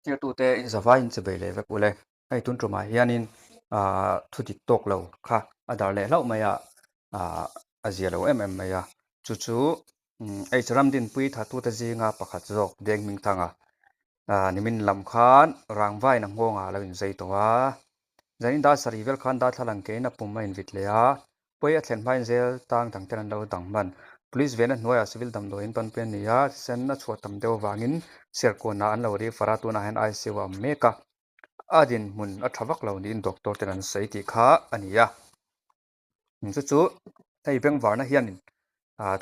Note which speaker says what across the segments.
Speaker 1: Thirtute in zavaiin che bei leh vek ule. Hei tun tumah hianin aah thu dik tawk lo kha a dar leh hlauh mai a, aah a zia lo em em mai a. Chu chu H Ramdinpui thatute zinga pakhat zawk Deng Hmingthanga aah nimin lam khan rangvain a nghawngah a lo inzei tawh a. Zanin dar sarih vel khan darthlalang kein a pum a invit leh a, Pawi a thlen hmain zel tang dang ten an lo dang hman. Police vena hnuaiah civil damdawiin panpui a ni a, thisen a chhuah tam deuh avangin Serkawnah an lo refer a, tunah hian ICU a awm mek a. A dinhmun a tha vak lo niin doctor ten an sawi tih kha a ni a. Chu chu hei bengvarna hianin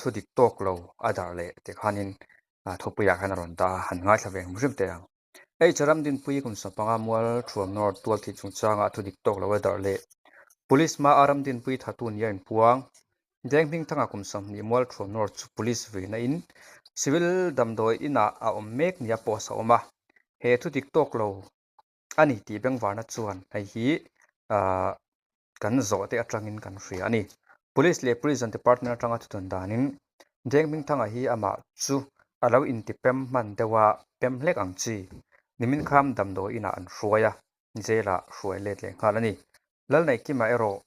Speaker 1: thu dik tawk lo a darh leh tih khanin thupuiah khan a rawn dah a, han ngaithla ve hrim hrim teh ang. Hei Charamdinpui kum sawmpanga mual thuam nawr tual thih chungchangah thu dik tawk lo a darh leh. Police hmaa Ramdinpui thatu nia inpuang. Deng Hmingthanga kum 20 mual thuam nawr chu police vuina in civil damdawi inah a awm mek nia post a awm a. He thu dik tawk lo a ni tih bengvarna chuan hei hi ahh kan zawh te atangin kan hria a ni. Police leh Prison Department atanga thuthawn danin Deng Hmingthanga hi amah chu a lo intipem hman deuh a, pem hlek ang chi. Nimin kham damdawi inah an hruai a, jail ah hruai let leh nghal a ni. Lalneihkima erawh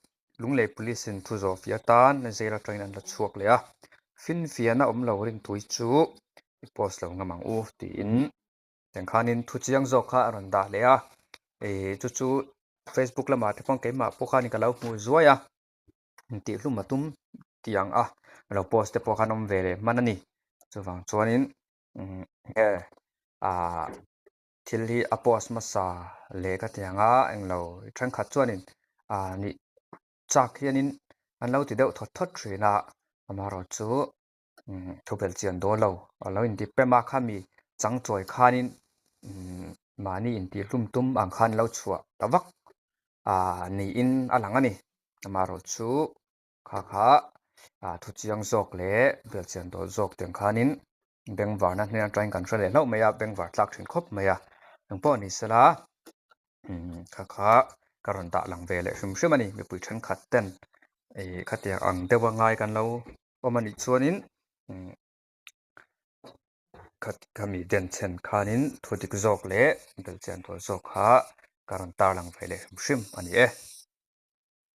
Speaker 1: Lunglei Police in thu zawh fiah atan jail atangin an la chhuak leh a, finfiahna awm lo rintui chu i post lo ngam ang u tiin Tiang khanin thu chiang zawk kha a rawn dah leh a, ih chu chu Facebook lamah te pawh keimah pawh khanin ka lo hmuh zuai a, intihhlum a tum tih ang a lo post te pawh khan awm ve leh hman a ni. Chuvang chuanin umm nge ah thil hi a post hmasa leh ka ti ang a englo thenkhat chuanin ah nih chak hianin an lo ti deuh thawt thawt thin a, amaherawhchu thu belh chian dawn lo a lo inti pem a khami chang chawi khanin mahni intihhlum tum ang khan lo chhuah ta vak ah niin a lang a ni amaherawh chu kha kha ah thu chiang zawk leh belh chian dawn zawk tiang khanin bengvarna hnen atangin kan hre leh hlauh mai a bengvar tlak thin khawp mai a engpawh ni sela kha kha ka rawn dah lang ve leh hrim hrim a ni mipui thenkhat ten ih khatiang ang deuh a ngai kan lo. Awm a nih chuanin khami denchhen khanin thu dik zawk leh belhchian tur zawk kha ka rawn tarlang ve leh hrim hrim a ni e.